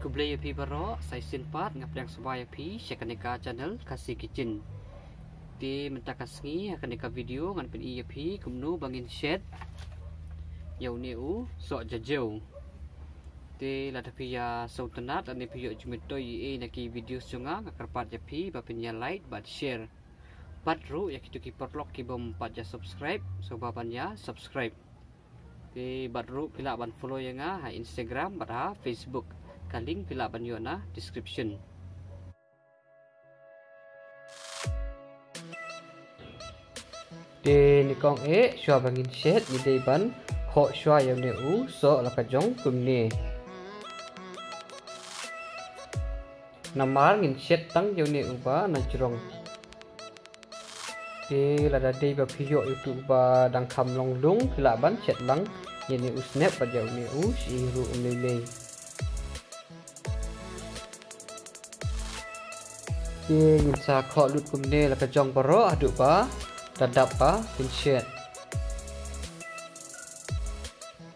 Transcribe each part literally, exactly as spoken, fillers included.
Khublei ïa phi baroh, sa shisien pat nga pdiang sngewbha ïa phi sha kane ka channel Khasi Kitchen. Te mynta ka sngi ha kane ka video ngan pyni ïa phi kumno ba ngin shet ïa une u soh jajew. Te lada phi ïa sngewtynnat lane phi ïoh jingmyntoi ei ei na ki video jong nga, nga kyrpad ïa phi ba phin ïa like bad share. Bad ruh ïa kito ki paralok ki bym pat ïa subscribe, sngewbha ban ïa subscribe. Te bad ruh phi lah ban follow ïa nga ha Instagram bad ha Facebook. Ka link phi lah ban ïoh na description. Te nyngkong eh shuwa ba ngin shet ngi dei ban khoh shuwa ïa une u soh la ka jong kumne. Namar ngin shet tang ïa une uba na jrong. Te lada dei ba phi ïoh ïa utu uba dang kham long lung, phi lah ban shet lang ïa une u snep bad ïa une u shyieng ruh um lei lei. Te ngin sa khoh lut kumne la ka jong baroh haduh ba da dap ba phin shet.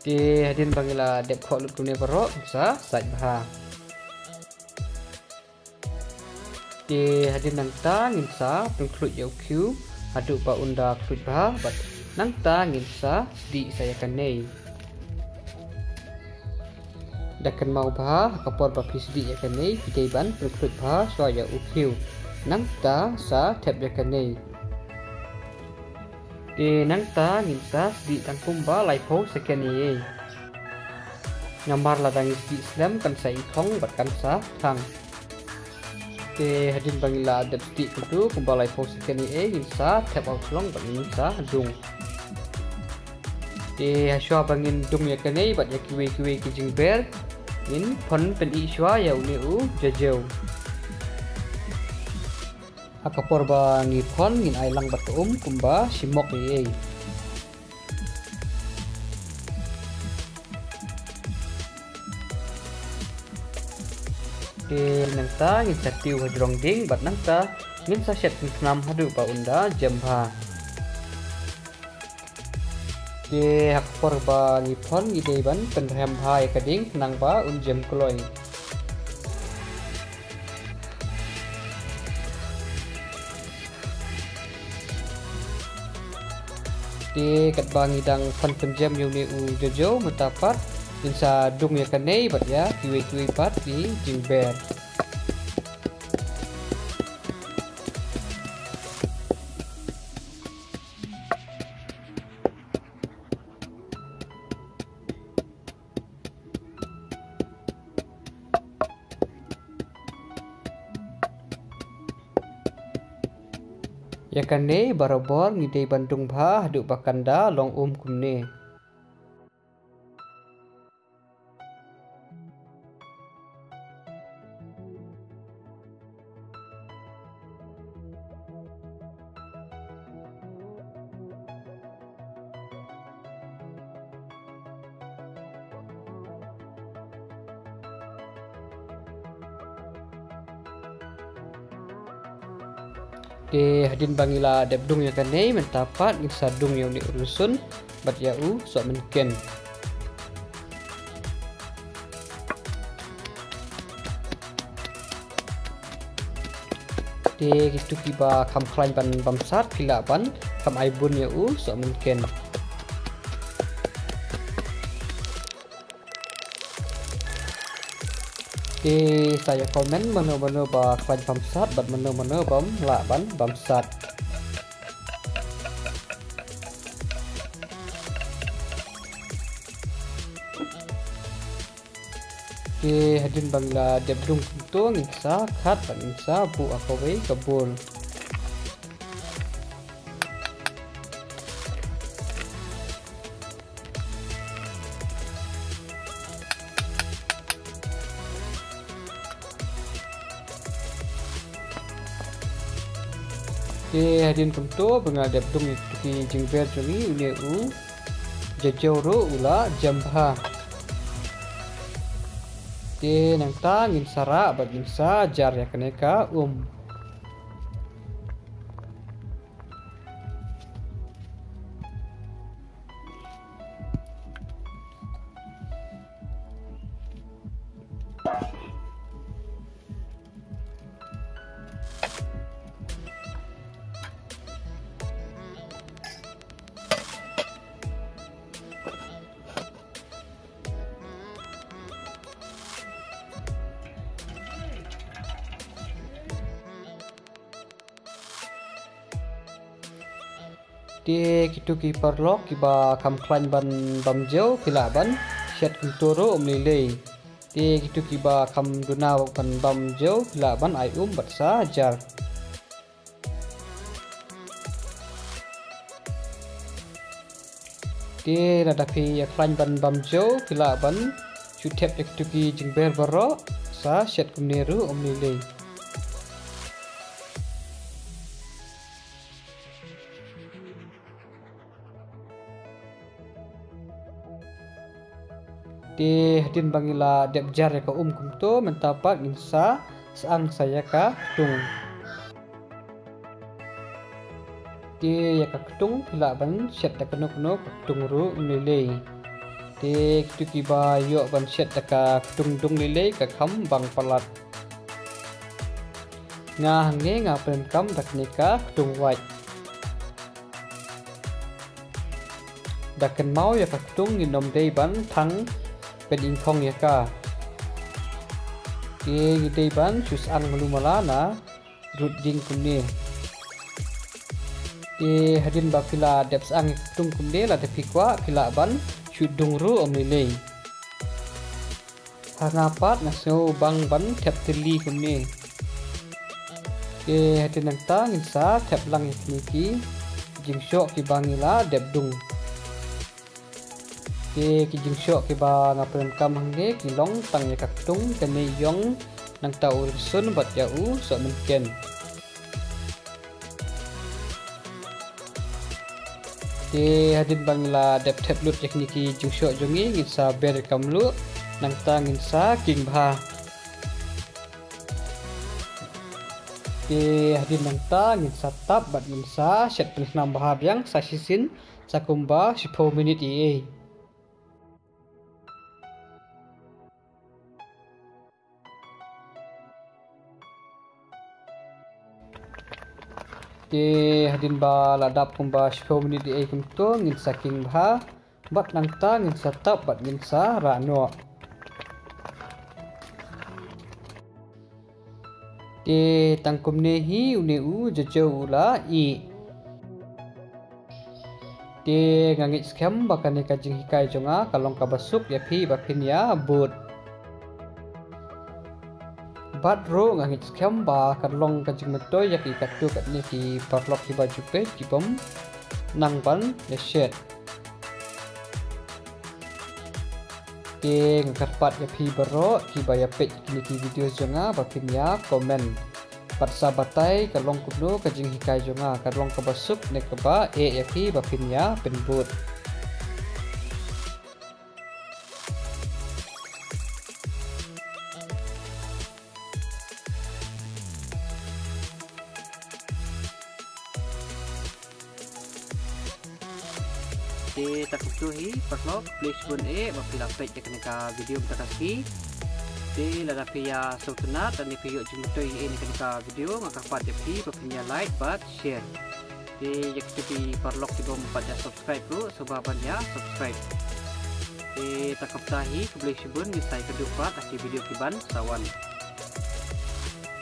Te hadien ba ngi la dep khoh lut kumne baroh, ngin sa sait bha. Te hadien nangta ngin sa pynkhluit ïa u khiew haduh ba un da khluit bha bad nangta ngin sa sdieh sa ïa kane. Da kynmaw bha ha ka por ba phi sdieh ïa kane phi dei ban pynkhluit bha shuwa ïa u khiew. Nangta sa thep ïa kane. Te nangta ngin sa sdieh tang kumba laiphew second ei ei. Namar lada ngi sdieh slem kan sa ingkhong bad kan sa thang. Te hadien ba ngi la dep sdieh kumtu kumba laiphew second ei ei, ngin sa thep ha u shlong bad ngin sa dung. Te ha shuwa ba ngin dung ïa kane bad ïa kiwei kiwei ki jingber, ngin pon pyni shuwa ïa une u jajew. Ha ka por ba ngi pon ngin ai lang bad ka um kumba shimok ei ei. Te nangta ngin sa tiew ha jrong ding bad nangta ngin sa shet pynkhnam haduh ba un da jem bha. Te ha ka por ba ngi pon ngi dei ban pynrhem bha ïa ka ding khnang ba un jem kloi. Te katba ngi dang pon pynjem ïa une u jajew mynta pat ngin sa dung ïa kane bad ïa kiwei kiwei pat ki jingber. Ïa kane barabor ngi dei ban dung bha haduh ba kan da long um kumne. Te hadien ba ngi la dep dung ïa kane mynta pat ngin sa dung ïa une u rynsun bad ïa u sohmynken. Te kito kiba kham khlaiñ ban bamsat phi lah ban kham ai bun ïa u sohmynken. Te sa ïa comment mano mano ba khlaiñ bamsat bad mano mano bym lah ban bamsat. Te hadien ba ngi la dep dung kumto ngin sa khat bad ngin sa buh ha kawei ka bowl. Te hadien kumto ba nga dep dung ïa ki jingber jong ngi, une u jajew ruh u la jem bha. Te nangta ngin sa rah bad ngin sa jar ïa kane ka um. Te kito ki paralok kiba kham khlaiñ ban bam jew phi lah ban shet kumto ruh um lei lei. Te kito kiba kham duna ban bam jew phi lah ban ai um bad sa jar. Te lada phi ïa khlaiñ ban bam jew phi lah ban shu thep ïa kito ki jingber baroh, sa shet kumne ruh um lei lei. Te hadien ba ngi la dep jar ïa ka um kumto, mynta pat ngin sa syang sa ïa ka ktung. Te ïa ka ktung phi lah ban shet da kano kano ka ktung ruh um lei lei. Te kito kiba ïoh ban shet da ka ktung dung lei lei ka kham bang palat. Nga hangne nga pyndonkam da kane ka ktung wait. Da kynmaw ïa ka ktung ngin ym dei ban thang pyningkhong ïa ka. Te ngi dei ban shu syang malu mala na rud ding kumne. Te hadien ba phi la dep syang ïa ka ktung kumne, lada phi kwah phi lah ban shu dung ruh um lei lei. Ha nga pat nga sngew bang ban thep tylli kumne. Te hadien nangta ngin sa thep lang ïa kine ki jingshoh kiba ngi la dep dung. Te ki jingshoh kiba nga pyndonkam hangne ki long tang ïa ka ktung, ka mei ïong, nangta u rynsun bad ïa u sohmynken. Te hadien ba ngi la dep thep lut ïa kine ki jingshoh jong ngi, ngin sa ber ïa ka mluh, nangta ngin sa king bha. Te hadien nangta ngin sa tap bad ngin sa shet pynhnam bha biang sa shisien, sa kumba shiphew minit ei ei. Te hadien ba la dap kumba shiphew minit ei ei kumto, ngin sa king bha bad nangta ngin sa tap bad ngin sa rah noh. Te tang kumne hi une u jajew u la ih. Te nga ngeit skhem ba kane ka jinghikai jong nga ka long kaba suk ïa phi ba phin ïa bud. Bad ruh nga ngeit skhem ba ka long ka jingmyntoi ïa ki katto katne ki paralok kiba ju peit ki bym nang ban ïa shet. Te nga kyrpad ïa phi baroh kiba ïa peit kine ki video jong nga ba phin ïa comment bad sa batai ka long kumno ka jinghikai jong nga, ka long kaba suk ne kaba eh ïa phi ba phin ïa pynbud. Te ta kumto hi paralok, khublei shibun eh ba phi la peit ïa kane ka video mynta ka sngi. Te lada phi ïa sngewtynnat lane phi ïoh jingmyntoi eh na kane ka video, nga kyrpad ïa phi ba phin ïa like bad share. Te ïa kito ki paralok ki bym pat ïa subscribe ruh, sngewbha ban ïa subscribe. Te ta kumta hi, khublei shibun, ngin sa ïakynduh pat ha ki video ki ban sa wan.